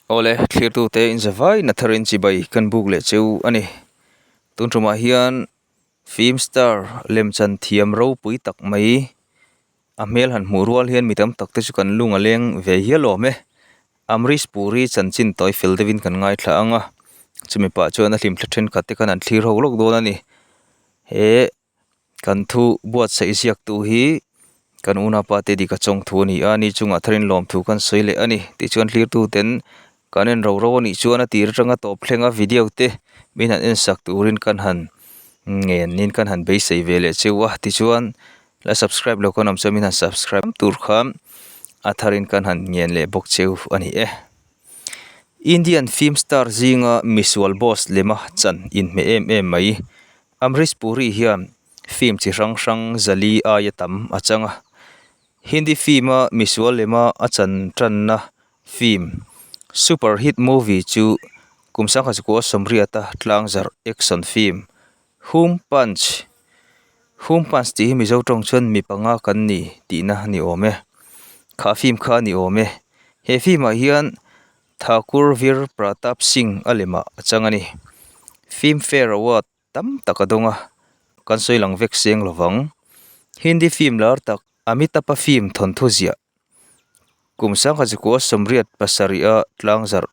Awle, thlirtute inzavai na tharin chibai kan buk leh cheu a ni. Tun tumah hian film star lemchan thiam ropui tak mai a hmel han hmuh rual hian mi tam tak te chu kan lung a leng ve hial awm e. Amrish Puri chanchin tawi fel deuhin kan ngaithla ang a, chumi pah chuan a hlimthla thenkhat te khan an thlir ho lawk dawn a ni. He Kan thu buatsaih ziaktu hi kan unaupa te dika chawng thu a ni a, ni chungah tharin lawmthu kan sawi leh a ni tichuan thlirtuten kan en ro ro a nih chuan a tir atanga tawp thlenga video te min han en sak turin kan han ngenin kan han beisei ve leh cheu a tichuan la subscribe lo kan awm chuan min han subscribe tur khan a tharin kan han ngen leh bawk cheu a ni e. Indian film star zinga misual boss lema chan inhmeh em em mai. Amrish Puri hian film chi hrang hrang zali aia tam a chang a. Hindi film-a misual lema a chan tanna film super hit movie chu kum sangkhat zakua sawmriata tlangzarh action film Hum Punch, Hum Punch tih hi Mizo tawng chuan mi panga kan ni tihna a ni awm e. Kha film kha a ni awm e. He film ah hian Thakur Vir Pratap Singh a lemah a chang a ni. Filmfare Award tam tak a dawng a, kan sawi lang vek seng lo vang. Hindi film lar tak Amitabh-a film thawnthu ziah kum sangkhat zikua sawmriat pasarih a tlangzarh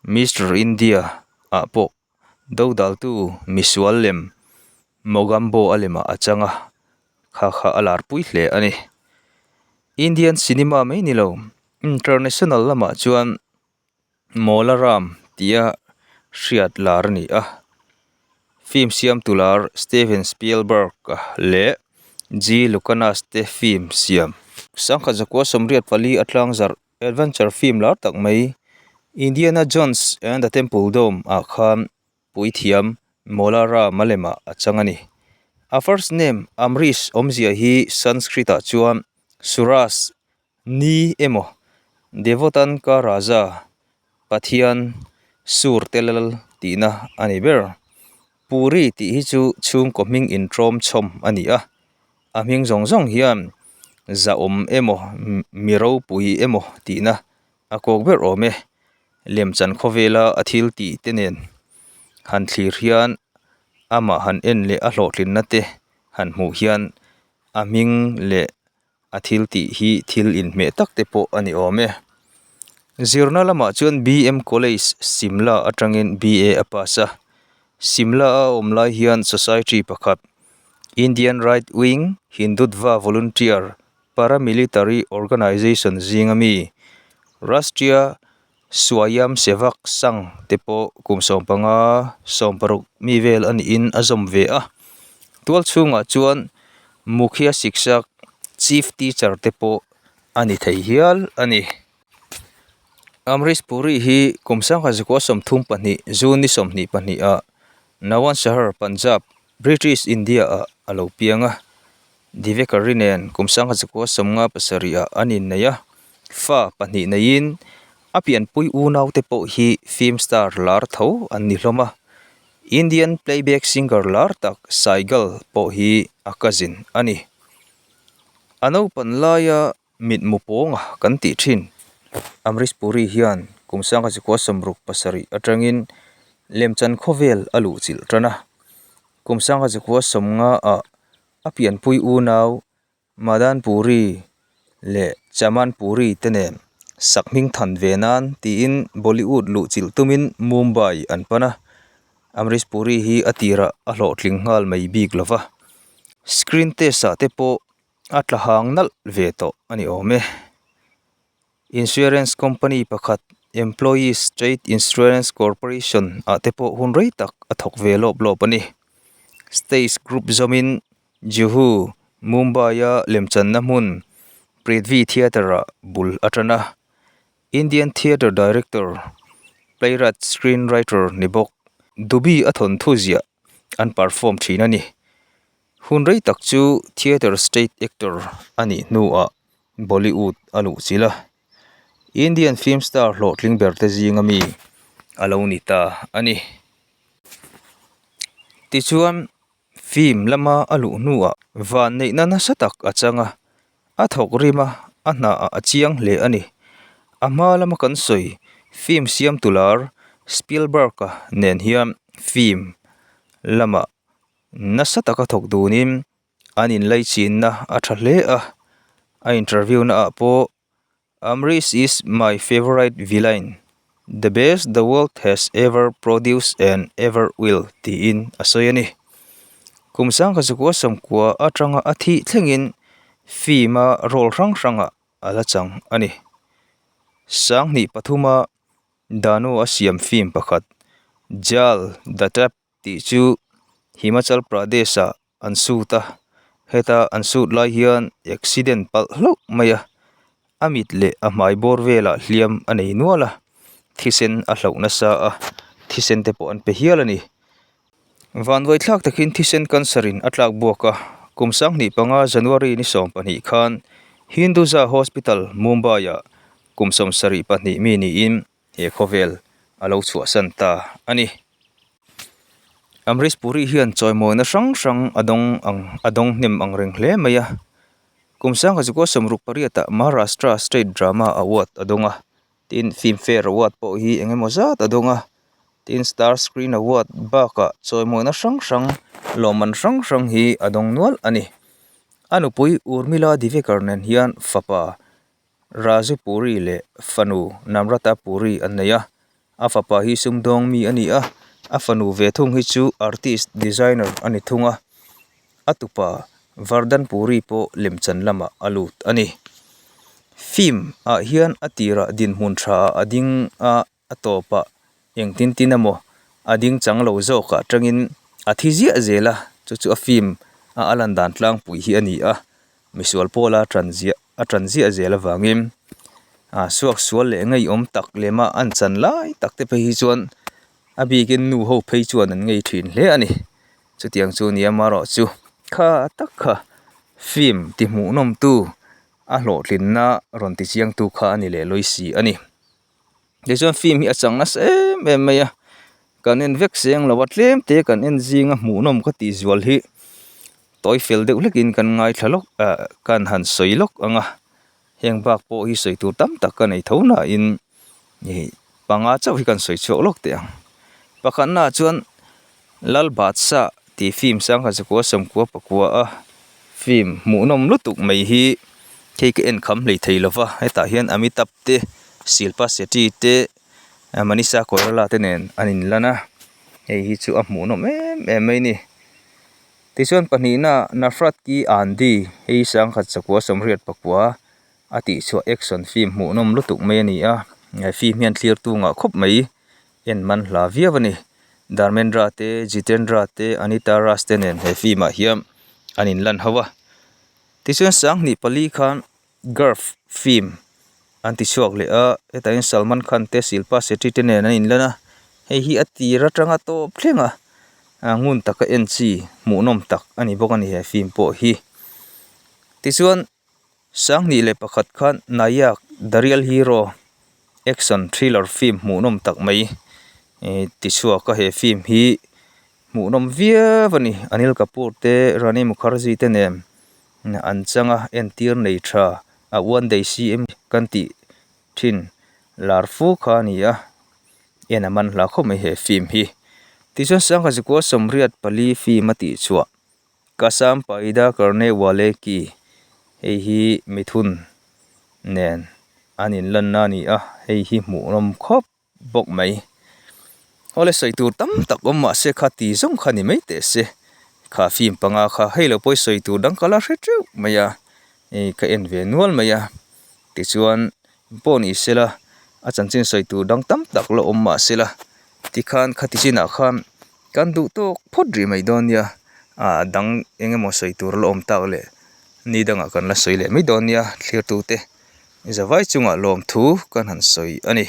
Mister India ah pawh dodaltu misual lem Mogambo a lemah a chang a, kha kha a larpui hle a ni. Indian cinema mai ni lo, international lamah chuan Mawla Ram tia hriat lar a ni a. Film siamtu lar Steven Spielberg leh G Lucanas te film siam. Sangkhat zakua 84 a tlangzarh adventure film lar tak mai Indiana Jones and the Temple Dome ah khan Puithiam Mawla Ram a lemah a chang a ni. A first name Amrish awmzia hi Sanskrit ah chuan Suraj Ni emaw Devotan ka Raja, Pathian, Sur te lal tihna a ni ber. Puri tih hi chu chhungkaw hming intrawm chhawm a ni a, a hming zawng zawng hian zahawm emaw mi ropui emaw tihna a kawk ber awm e. Lemchan khawvela a thil tih te nen han thlir hian amah han en leh a hlawhtlinna te han hmuh hian a hming leh A thil tih hi thil inhmeh tak te pawh a ni awm e. Zirna lamah chuan BM College, Simla atangin BA a pass a. Simla a awm lai hian society pakhat, Indian Right Wing Hindutva Volunteer Paramilitary Organisation zinga mi, Rashtriya Swayam Sevak Sangh te pawh kum 15, 16 mi vel a niin a zawm ve a. Tual chhungah chuan Mukhya Shikshak, Chief Teacher te pawh a ni thei hial a ni. Amrish Puri hi kum 1932 June ni 22 ah Nawan Shahar, Punjab, British India ah a lo piang a. Divekari nen kum 1957 ah an innei a, fa pahnih neiin a pianpui unaute pawh hi film star lar tho an ni hlawm a, Indian playback singer lar tak Saigal pawh hi a cousin a ni. A naupan laia mitmu pawnga kan tih thin Amrish Puri hian kum 1967 atangin lemchan khawvel a luhchilh tan a, kum 1950 ah A pianpui unau Madan Puri leh Chaman Puri te nen sakhming than ve nan tiin Bollywood luhchilh tumin Mumbai an pan a. Amrish Puri hi a tirah a hlawhtling nghal mai bik lo va, screen test ah te pawh a tla hang nalh ve tawh a ni awm e. Insurance company pakhat Employees State Insurance Corporation ah te pawh hun rei tak a thawk ve lawp lawp a ni. Stage group zawmin Juhu, Mumbai a lemchanna hmun Prithvi Theatre ah bul a tan a. Indian theatre director, playwright, screenwriter ni bawk Dubi a thawnthu ziah an perform thin a ni. Hun rei tak chu theatre stage actor a nih hnuah Bollywood a luh chilh a, Indian film star hlawhtling ber te zinga mi a lo ni ta a ni. Tichuan, film lama a luh hnuah vanneihna nasa tak a chang a, a thawk rim a, a hnaah a chiang hle a ni. A hma lama kan sawi. Film siamtu lar Spielberg-a nen hian film lamah nasa taka thawk dunin an inlaichinna a tha hle a, a interview na ah pawh Amrish is my favourite villain, the best the world has ever produced and ever will tiin a sawi a ni. Kum sangkha zakua sawmkua atanga a thih thlengin film a role hrang hrangah a la chang a ni. Sanghnih pathuma Dano a siam film pakhat Jal The Tap tih chu Himachal Pradesh ah an shoot a, heta an shoot lai hian accident palh hlauh mai a, a mit leh a hmai bawr velah hliam a nei nual a, thisen a hlauh nasa a, thisen te pawh an pe hial a ni. Vanvaithlak takin thisen cancer in a tlak buak a, kum 25 January ni 12 khan Hinduja Hospital, Mumbai ah kum 72 mi niin he khawvel a lo chhuahsan ta a ni. Amrish Puri hian chawimawina hrang hrang a dawng ang a dawng hnem ang reng hle mai a. Kum 1968 ah Maharashtra State Drama Award a dawng a, tin Filmfare Award pawh hi eng emaw zat a dawng a, tin Star Screen Award bakah chawimawina hrang hrang lawmman hrang hrang hi a dawng nual a ni. A nupui Urmila Divekar nen hian fapa Raju Puri leh fanu Namrata Puri an nei a, a fapa hi sumdawng mi a ni a, a fanu ve thung hi chu artist designer a ni thung a, a tupa Vardhan Puri pawh lemchan lamah a lut a ni. Film ah hian a tirah dinhmun tha ah a ding a. A tawpah engtin tin emaw a ding chang lo zawkah atangin a thi ziah zel a, chu chu a film a a lan dan tlangpui hi a ni a, misual pawla tan ziah a tan ziah zel avangin ah suak sual leh ngeiawm tak lema an chan lai tak te phei hi chuan a bikin nu ho phei chuan an ngei thin hle a ni, chutiang chu nia marawh chu kha tak kha film ti hmuhnawm tu a hlawhtlinna rawn ti chiang tu kha a ni leh lawi si a ni. Tichuan film hi a chang nasa em em mai a kan en vek seng lo a tlem te kan en zinga hmuhnawm ka tih zual hi tawi fel deuh hlekin kan ngaithla lawk ah kan han sawi lawk ang a heng bak pawh hi sawi tur tam tak ka nei tho nain ih panga chauh hi kan sawi chhuak lawk teh ang pakhatnaah chuan Lal Badshah tih film sangha zakua sawmkua pakua a film hmuhnawm lutuk mai hi hei ka en kham hlei thei lova hetah hian Amitabh te Shilpa Shetty te Manisha Koirala te nen an inlan a hei hi chu a hmuhnawm em em mai a ni tichuan pahnihna Nafrat Ki Aandhi hei sangkhat zakua sawmriat pakua a tihchhuah action film hmuhnawm lutuk mai a ni a he film hian thlir tu ngah khawp mai. En man hla viau a ni. Dharmendra te, Jitendra te, Anita Raj te nen he film ah hian an inlan ho a. Tichuan 2004 khan Garf film an ti chhuak leh a, hetah hian Salman Khan te, Shilpa Shetty te nen an inlan a. Hei hi a tir atanga tawp thleng a, ngun taka en chi hmuhnawm tak a ni bawk a ni he film pawh hi. Tichuan. 2001 khan Nayak The Real Hero action thriller film hmuhnawm tak mai tichhuak a he film hi hmuhnawm viau a ni Anil Kapoor te Rani Mukherjee te nen an chang a entir nei tha a one day CM kan tih thin lar fu kha a ni a en a man hla khawp mai he film hi tichuan 1984 film a tihchhuah. Kasam Paida Karne Wale Ki hei hi mithun nen an inlanna a ni a, hei hi hmuhnawm khawp bawk mai. Awle sawi tur tam tak awm mahse kha ti zawng kha ni mai teh se, kha film panga kha hei lo pawh sawi tur dang ka la hre teuh mai a, hei ka en ve nual mai a, tichuan pawh ni sela a chanchin sawi tur dang tam tak la awm mahse la tikhan khati chinah khan Kan duh tawk phawt rih mai dawn nia, ah dang eng emaw sawi tur la awm tak leh ni dangah kan la sawi leh mai dawn nia thlir tute zavai chungah lawmthu kan han sawi a ni.